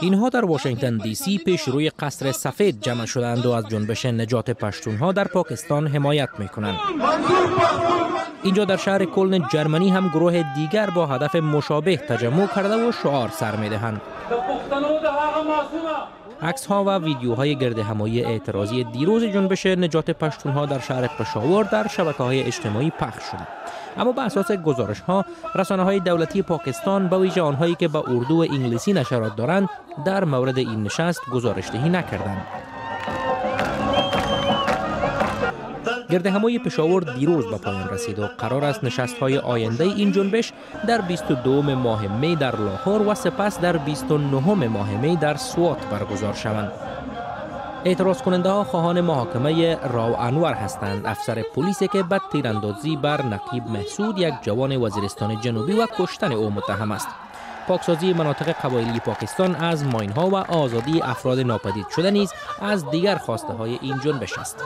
اینها در واشنگتن دی سی پیش روی قصر سفید جمع شدند و از جنبش نجات پشتونها در پاکستان حمایت میکنند. اینجا در شهر کلن جرمنی هم گروه دیگر با هدف مشابه تجمع کرده و شعار سر میدهند. عکس ها و ویدیوهای گرد همایی اعتراضی دیروز جنبش نجات پشتونها در شهر پشاور در شبکه های اجتماعی پخش شده. اما به اساس گزارش ها رسانه های دولتی پاکستان، به ویژه آنهایی که به اردو و انگلیسی نشرات دارند، در مورد این نشست گزارش دهی نکردند. گرد همایی پشاور دیروز به پایان رسید و قرار است نشست های آینده این جنبش در 22 ماه می در لاهور و سپس در 29 ماه می در سوات برگزار شوند. اعتراض کننده ها خواهان محاکمه راو انور هستند، افسر پلیسی که به تیراندازی بر نقیب محسود، یک جوان وزیرستان جنوبی، و کشتن او متهم است. پاکسازی مناطق قبایلی پاکستان از ماین ها و آزادی افراد ناپدید شده نیز از دیگر خواسته های این جنبش است.